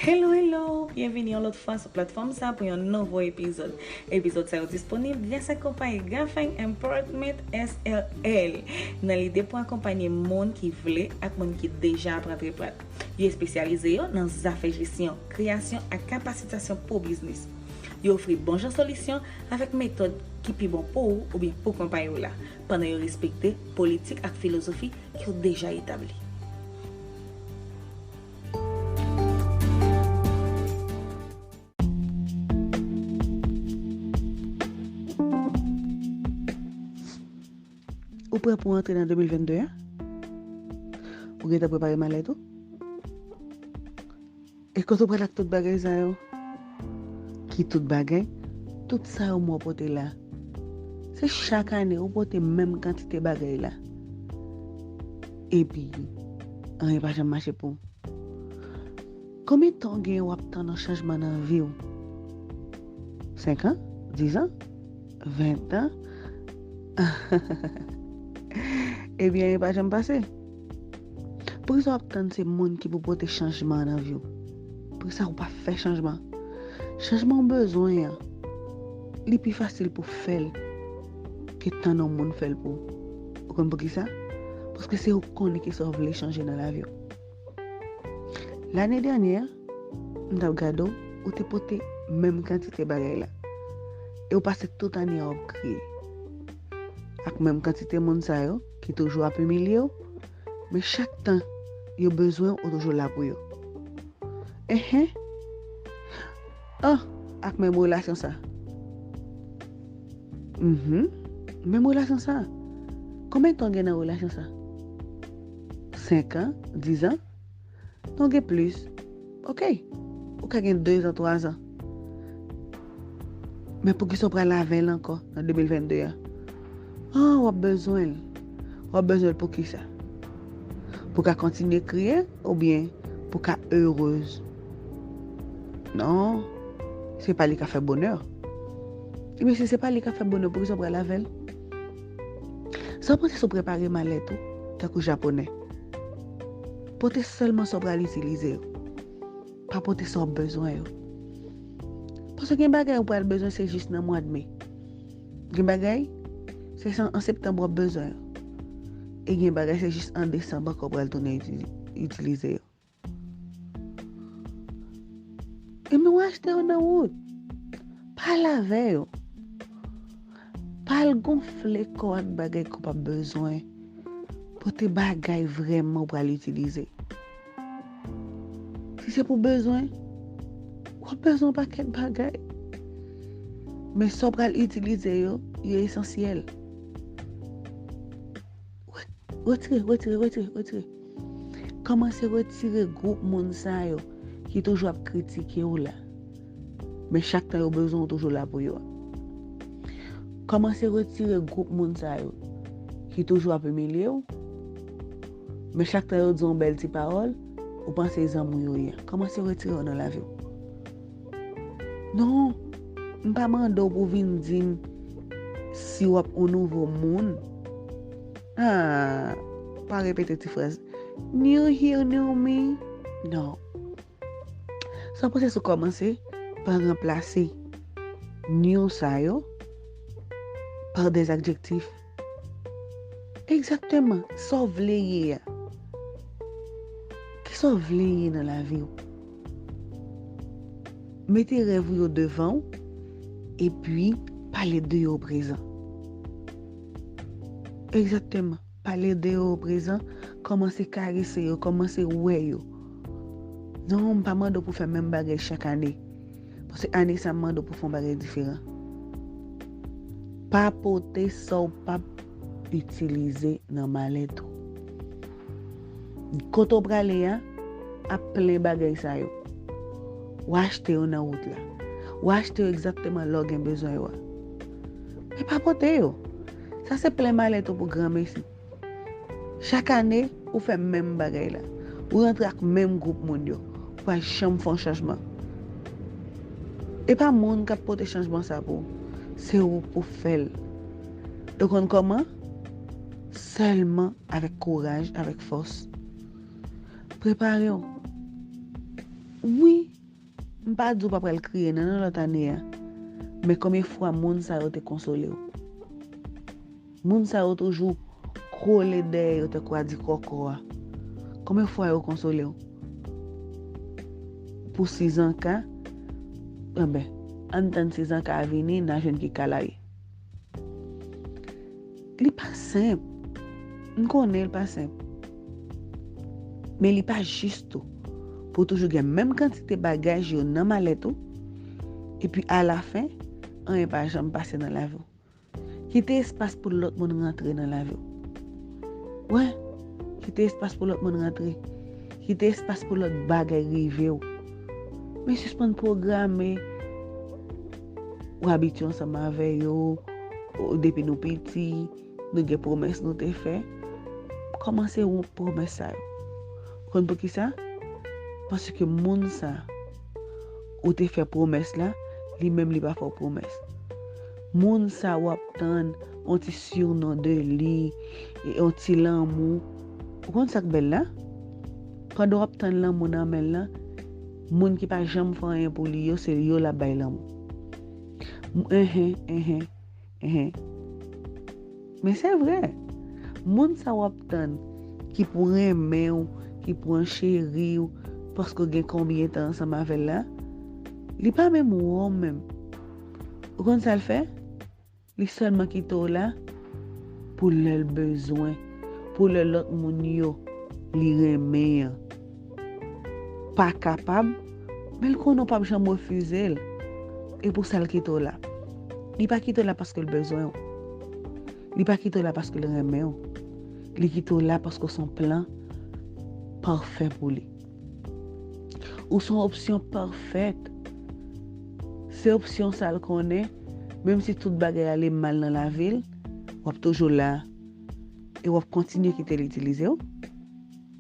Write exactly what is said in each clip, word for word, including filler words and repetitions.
Hello, hello! Byenvini yon lòt fwa sou platfòm sa pou yon nouvo epizòd. Epizòd sa yo disponib gras ak konpayi Gafeng Importment S R L nan lide pou akonpanye moun ki vle ak moun ki deja ap rantre plat. Yo espesyalize yo nan zafè jesyon, kreyasyon ak kapasitasyon pou biznis. Yo ofri bon jan solisyon avèk metòd ki pi bon pou ou oubyen pou konpayi w la, pandan yo respekte politik ak filozofi ki yo deja etabli. Ou prè pou antre nan de mil vennde a? Ou gentan prepare malèt ou? E kote w pral ak tout bagay sa yo? Ki tout bagay? Tout sa yo mwen pote la. Se chak ane ou pote menm kantite bagay la. Epi, anyen pa janm mache pou ou. Konbyen tan w gen w ap tann yon chanjman nan vi w? Senk an? Diz an? Ven an? Ebyen, anyen pa janm pase. Poukisa w ap tann se moun ki pou pote chanjman nan vi w? Poukisa w pa fè chanjman? Chanjman w bezwen an, li pi fasil pou fè l ke tann yon moun fè l pou ou. Ou konn poukisa? Paske se ou k konnen kisa w vle chanje nan lavi w. Lane dènyè, m t ap gade w, ou te pote menm kantite bagay la. E w pase tout ane a w ap kriye. Ak menm kantite moun sa yo ki toujou ap imilye w, men chak tan yo bezwen w, ou toujou la pou yo. Enhen. Ah, ak menm relasyon sa. Mhm. Menm relasyon sa. Konbyen tan w gen nan relasyon sa? Senk an? Diz an? Non, gen plis. Oke. Ou ka gen dezan, twazan. Men poukisa w pral avè l ankò nan de mil vennde a? Ah, w ap bezwen l. W ap bezwen l poukisa? Pou w ka kontinye kriye oubyen pou w ka erez? Non, se pa li k ap fè bonè. Ebyen, si se pa li k ap fè bonè, poukisa w pral avè l? Sa w panse si w prepare malèt ou tankou Japonè? Pote sèlman sa w pral itilize yo. Pa pote sa w ap bezwen yo. Paske gen bagay ou pral bezwen se jis nan mwa de me. Gen bagay, se an septanm w ap bezwen yo. E gen bagay, se jis an desanm ankò w pral tounen itilize yo. Ebyen, w achte yo nan wout. Pa al avè yo. Pa al gonfle kò w ak bagay ke w p ap bezwen. Pote bagay vrèman w pral itilize. Si se pou bezwen, w ap bezwen yon pakèt bagay. Men sa w pral itilize yo, yo esansyèl. Retire, retire, retire, retire. Kòmanse retire gwoup moun sa yo ki toujou ap kritike w la. Men chak tan yo bezwen w toujou la pou yo. Kòmanse retire gwoup moun sa yo ki toujou ap imilye w. Men chak tan yo di yon bèl ti pawòl, ou panse zanmi w yo ye. Kòmanse retire yo nan lavi w. Non, m pa mande w pou vin di m si w ap yon nouvo moun. Ah, pa repete ti fraz. New year, new me. Non. Sa w panse si w kòmanse pa ranplase new sa yo pa des adjectifs? Egzakteman, sa w vle ye a. Kisa w vle ye nan lavi w? Mete rèv ou yo devan w, epi pale de yo prezan. Egzakteman. Pale de yo prezan, kòmanse karese yo, kòmanse wè yo. Non, m pa mande w pou fè menm bagay chak ane. Paske ane sa, m mande w pou fè yon bagay diferan. Pa pote sa w p ap itilize nan malèt ou. Kote w prale a, ap plen bagay sa yo. W achte yo nan wout la. W achte yo egzakteman lè w gen bezwen yo a. Men pa pote yo. Sa se plen malèt ou pou granmesi. Chak ane, ou fè menm bagay la. Ou rantre ak menm gwoup moun yo. Ou pa janm fè yon chanjman. E pa moun k ap pote chanjman sa pou ou. Se ou pou fè l. E w konn kòman? Sèlman avèk kouraj, avèk fòs. Prepare w. Wi, M pa di w pa pral kriye nan, nan lòt ane a. Men konbyen fwa moun sa yo te konsole w? Moun sa yo toujou kole dèyè yo tankou a di kòkò a. Konbyen fwa yo konsole w? Pou sizanka, enben, ann tann sizanka a vini, n a jwenn ki ka l a ye. Li pa senp. M konnen l pa senp. Men li pa jis tou. Pou toujou gen menm kantite bagay yo nan malèt ou, epi alafen, anyen pa janm pase nan lavi w. Kite espas pou lòt moun rantre nan lavi w. Wi, kite espas pou lòt moun rantre. Kite espas pou lòt bagay rive w. Men sispann pwograme. Ou abitye ansanm avè yo, ou, depi nou piti, nou gen pwomès nou te fè. Kòmanse wonp pwomès sa yo. Ou konn poukisa? Paske moun sa ou te fè pwomès la, li menm li pa fè w pwomès. Moun sa w ap tann, yon ti surnom de li, e yon ti lanmou. Ou konn sa k bèl la? Pandan w ap tann lanmou nan men l lan, moun ki pa janm fè anyen pou li yo, se yo l ap bay lanmou. M- Enhen, enhen, enhen. Men se vre. Moun sa w ap tann ki pou renmen w, ki pou ancheri w, paske w gen konbyen tan ansanm avè l la, li pa menm wè w menm. Ou konn sa l fè? Li sèlman kite w la pou lè l bezwen, pou lè lòt moun yo li renmen an pa kapab, men l konnen w p ap janm refize l. E pou sa l kite w la. Li pa kite w la paske l bezwen w. Li pa kite w la paske l renmen w. Li kite w la paske w se yon plan pafè pou li. Ou se yon opsyon pafèt. Se opsyon sa l konnen, menm si tout bagay ale mal nan lavi l, w ap toujou la. E w ap kontinye kite l itilize w.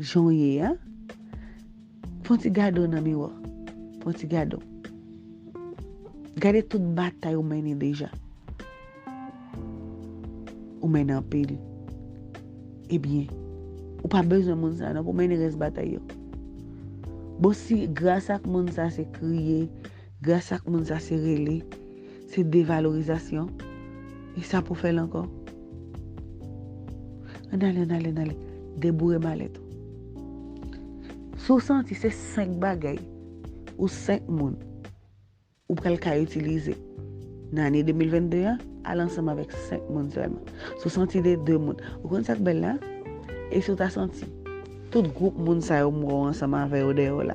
Jan w ye a. Fè yon ti gade w nan miwa. Fè yon ti gade w. Gade tout batay ou mennen deja. Ou mennen anpil. Ebyen, ou pa bezwen moun sa a non pou mennen rès batay yo. Bon, si gras ak moun sa a se kriye, gras ak moun sa a se rele, se devalorizasyon, e sa pou fè l ankò? Ann ale, ann ale, ann ale. Deboure malèt ou. Si w santi se senk bagay ou senk moun ou pral ka itilize nan ane de mil vennde a, al ansanm avèk senk moun sèlman. Si w santi de de moun, ou konn sa k bèl la? E si w ta santi tout gwoup moun sa yo m wè w ansanm avè yo dèyè w la?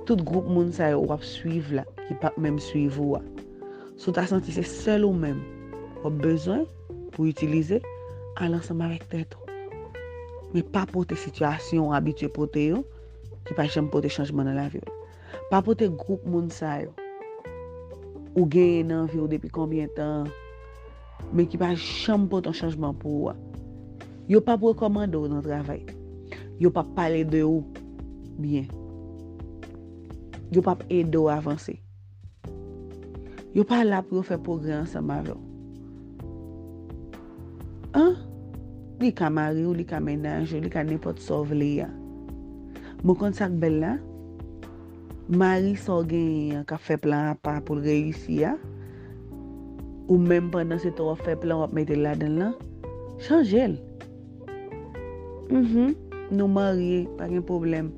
Tout gwoup moun sa yo w ap swiv la, ki p ap menm swiv ou a. Si w ta santi se sèl ou menm w ap bezwen pou itilize, al ansanm avèk tèt ou. Men pa pote sitiyasyon w abitye pote yo, ki pa janm pote chanjman nan lavi w. Pa pote gwoup moun sa yo ou genyen nan vi w depi konbyen tan, men ki pa janm pote yon chanjman pou ou a. Yo p ap rekòmande w nan travay. Yo p ap pale de ou byen. Yo p ap ede w avanse. Yo pa la pou yo fè pwogrè ansanm avè w. An? Li ka mari w, li ka mennaj ou, li ka nenpòt sa w vle a. Men w konn sa k bèl la? Mari sa w genyen an k ap fè plan apa pou l reyisi a, ou menm pandan se tan w ap fè plan, w ap mete l ladan l lan, chanje l. Mhm, nou marye, pa gen pwoblèm.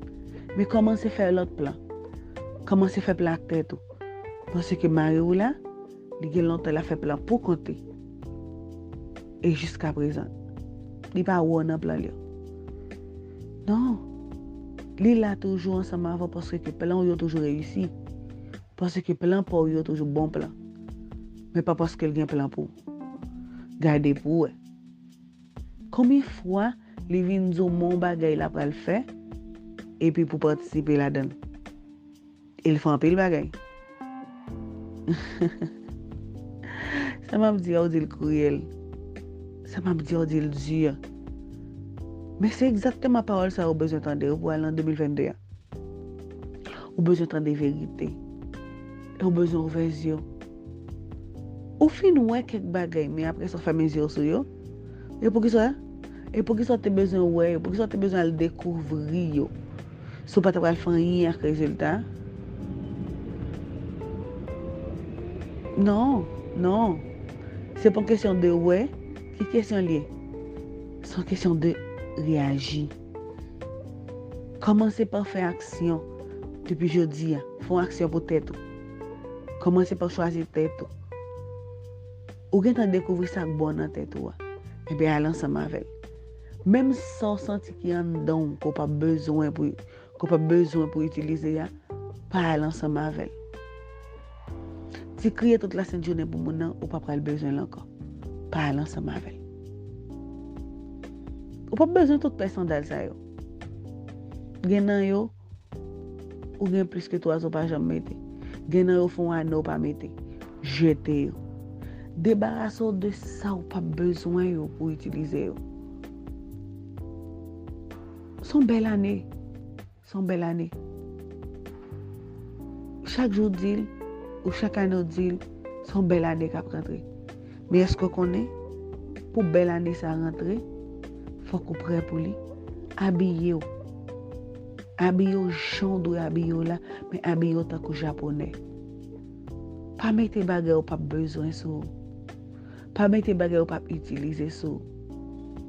Men kòmanse fè lòt plan. Kòmanse fè plan ak tèt ou. Paske mari w la, li gen lontan l ap fè plan pou kont li. E jiskaprezan, li pa wè w nan plan l yo. Non. Li la toujou ansanm avè w paske ke plan w yo toujou reyisi. Paske plan pa w yo toujou bon plan. Men pa paske l gen plan pou w. Gade pou w wè. Konbyen fwa li vin di w men yon bagay l ap pral fè, epi pou w patisipe ladan l? E l fè anpil bagay. Sa m ap di a, w di l kriyèl. Sa m ap di a, w di l di. Men se egzakteman pawòl sa yo w bezwen tande yo pou al nan de mil vennde a. Ou bezwen tande verite. E w bezwen ouvè zye w. Ou fin wè kèk bagay, men apre sa w fèmen zye w sou yo. E poukisa? E poukisa w te bezwen wè yo? Poukisa w te bezwen al dekouvri yo? Si w pa ta pral fè anyen ak rezilta, Non, non. Se pa yon kesyon de wè, ki kesyon l ye? Se yon kesyon de reyaji. Kòmanse pa fè aksyon depi jodi a. Fè yon aksyon pou tèt ou. Kòmanse pa chwazi tèt ou. Ou gentan dekouvri sa k bon nan tèt ou a. Ebyen, al ansanm avè l. Menm sa w santi ki anndan w, ke w p ap bezwen pou, ke w p ap bezwen pou itilize a, pa al ansanm avè l. Ti kriye tout lasent jounen pou moun nan, ou pa pral bezwen l ankò. Pa al ansanm avè l. Ou p ap bezwen tout pè sandal sa yo. Gen nan yo, ou gen plis ke twa zo pa janm mete. Gen nan yo fè yon ane w pa mete. Jete yo. Debarase w de sa w p ap bezwen yo pou w itilize yo. Se yon bèl ane. Se yon bèl ane. Chak jou w di l, ou chak ane w di l, se yon bèl ane k ap rantre. Men èske w konnen, pou bèl ane sa a rantre, fòk ou prè pou li? Abiye w. Abiye w jan w dwe abiye w la, men abiye w tankou Japonè. Pa mete bagay ou p ap bezwen sou ou. Pa mete bagay ou p ap itilize sou ou.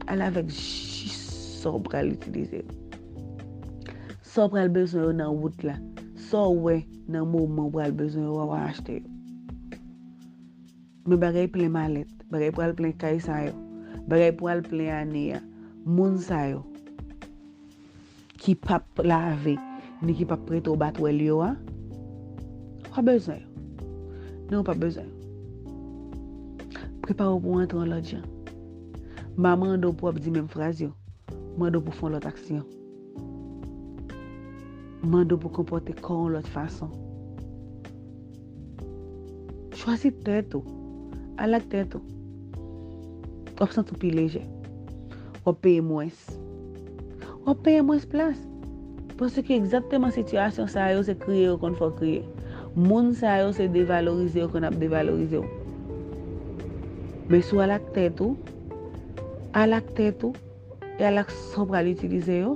Al avèk jis sa w pral itilize. Sa w pral bezwen yo nan wout la. Sa w wè nan moman w pral bezwen yo, w a achte yo. Men bagay plen malèt, bagay pral plen kay sa yo, bagay pral plen ane a, moun sa yo ki p ap lave, ni ki p ap prete w batwèl yo a, w pa bezwen yo. Non, w pa bezwen yo. Prepare w pou w antre yon lòt jan. M pa mande w pou w ap di menm fraz yo. Mande w pou w fè yon lòt aksyon. Mande w pou w konpòte kò w yon lòt fason. Chwazi tèt ou. Al ak tèt ou. W ap santi w pi lejè. W ap peye mwens. W ap peye mwens plas. Paske egzakteman sitiyasyon sa yo, se kriye yo konn fè w kriye. Moun sa yo, se devalorize yo konn ap devalorize w. Men si w al ak tèt ou, al ak tèt ou, e al ak sa w pral itilize yo,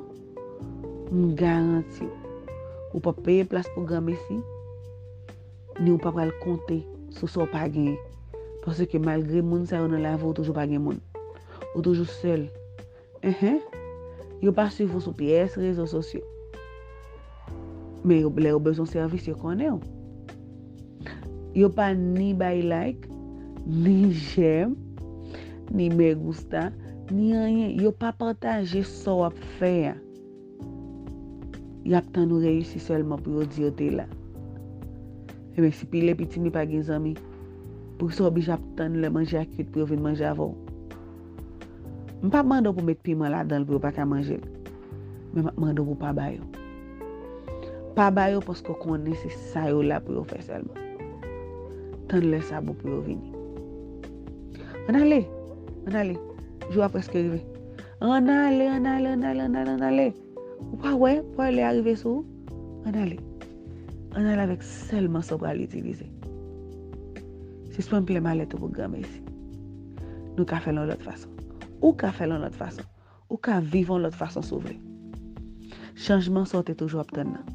m garanti w, ou p ap peye plas pou granmesi, ni ou pa pral konte sou sa w pa genyen. Paske malgre moun sa yo nan lavi w, ou toujou pa gen moun. Ou toujou sèl. Enhen. Yo pa swiv ou sou pyès rezo sosyo. Men yo, lè yo bezwen sèvis, yo konnen w. Yo pa ni bay like, ni j'aime, ni me gusta, ni anyen. Yo pa pataje sa w ap fè a. Y ap tann ou reyisi sèlman pou yo di yo te la. Ebyen, si pile pitimi pa gen zanmi, poukisa w oblije ap tann lè manje a kwit pou yo vin manje avè w? M p ap mande w pou met piman ladan l pou yo pa ka manje l. Men m ap mande w pou w pa ba yo. Pa ba yo paske w konnen se sa yo la pou yo fè sèlman. Tann lè sa bon pou yo vini. Ann ale! Ann ale! Jou a prèske rive. Ann ale, ann ale, ann ale, ann ale, ann ale! Ou pa wè, pwale a rive sou ou? Ann ale. Ann ale avèk sèlman sa w pral itilize. Sispann plen malèt ou pou granmesi. Nou ka fè l yon lòt fason. Ou ka fè l yon lòt fason. Ou ka viv yon lòt fason si w vle. Chanjman sa w te toujou ap tann nan.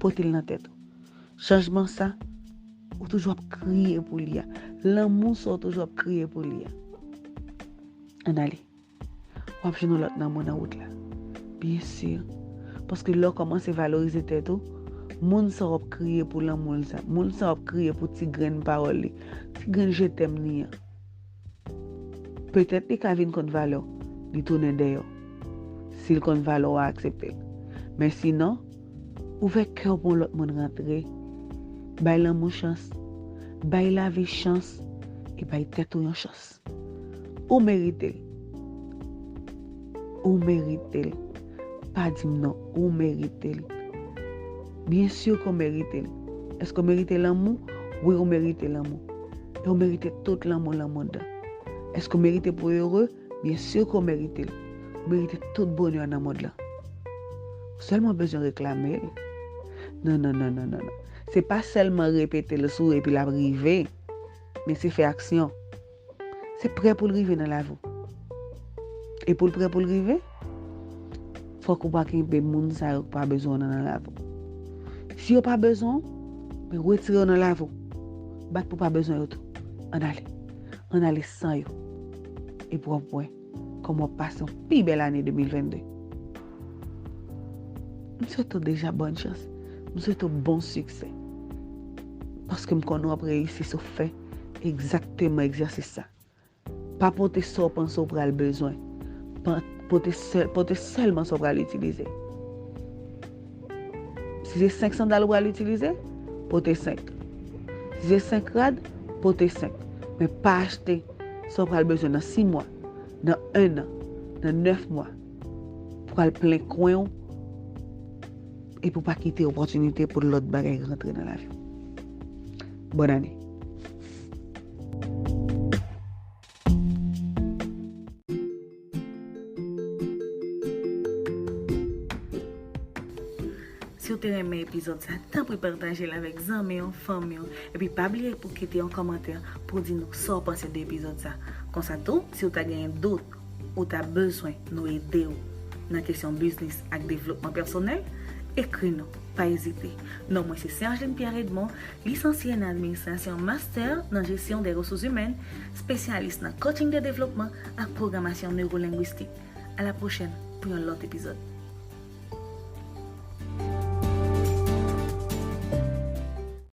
Pote l nan tèt ou. Chanjman sa, ou toujou ap kriye pou li a. Lanmou sa w toujou ap kriye pou li a. Ann ale. W ap jwenn yon lòt lanmou nan wout la. Byen si. Paske lè w kòmanse valorize tèt ou, moun sa w ap kriye pou lanmou l sa, moun sa w ap kriye pou ti grenn pawòl li, ti grenn je t'aime li an, petèt li ka vin konn valè w, li tounen dèyè w. Si l konn valè w, w a aksepte l. Men sinon, ouvè kè w pou yon lòt moun rantre. Bay lanmou chans. Bay lavi chans. E bay tèt ou yon chans. Ou merite l. Ou merite l. Pa di m non, ou merite l. Byen si ke w merite l. Èske w merite lanmou? Wi, ou merite lanmou. E w merite tout lanmou nan mond lan. Èske w merite pou w ere? Byen si ke w merite l. Ou merite tout bonè nan mond lan. Ou sèlman bezwen reklame l. Non, non, non, non, non, non. Se pa sèlman repete l sou ou epi l ap rive. Men se fè aksyon. Se prè pou l rive nan lavi w. E pou l prè pou l rive, fòk ou pa kenbe moun sa yo ki pa bezwen w nan, nan lavi w. Si yo pa bezwen w, men retire yo nan lavi w. Bat pou pa bezwen yo tou. Ann ale. Ann ale san yo. Epi w ap wè kòman w ap pase yon pi bèl ane de mil venn de. M swete w deja bòn chans. M swete w bon siksè. Paske m konnen w ap reyisi si w fè egzakteman egzèsis sa. Pa pote sa w panse w pral bezwen. Pa, pote sèl, pote sèlman sa w pral itilize. Si se senk sandal ou pral itilize, pote senk. Si se senk rad, pote senk. Men pa achte sa w pral bezwen nan sis mwa, nan en an, nan nèf mwa, pou al plen kwen w, epi w pa kite opòtinite pou lòt bagay rantre nan lavi w. Bòn ane. Si w te renmen epizòd sa, tanpri pataje l avèk zanmi w, fanmi w, epi pa bliye pou kite yon kòmantè pou di nou sa w panse de epizòd sa. Konsa tou, si w ta genyen dout, ou ta bezwen nou ede w nan kesyon biznis ak devlopman pèsonèl, ekri nou, pa ezite. Non mwen se Sergeline Pierre Edmond, lisansye nan administrasyon, master nan jesyon de resous imèn, espesyalis nan coaching de devlopman ak pwogramasyon newolengwistik. A la pwochèn pou yon lòt epizòd.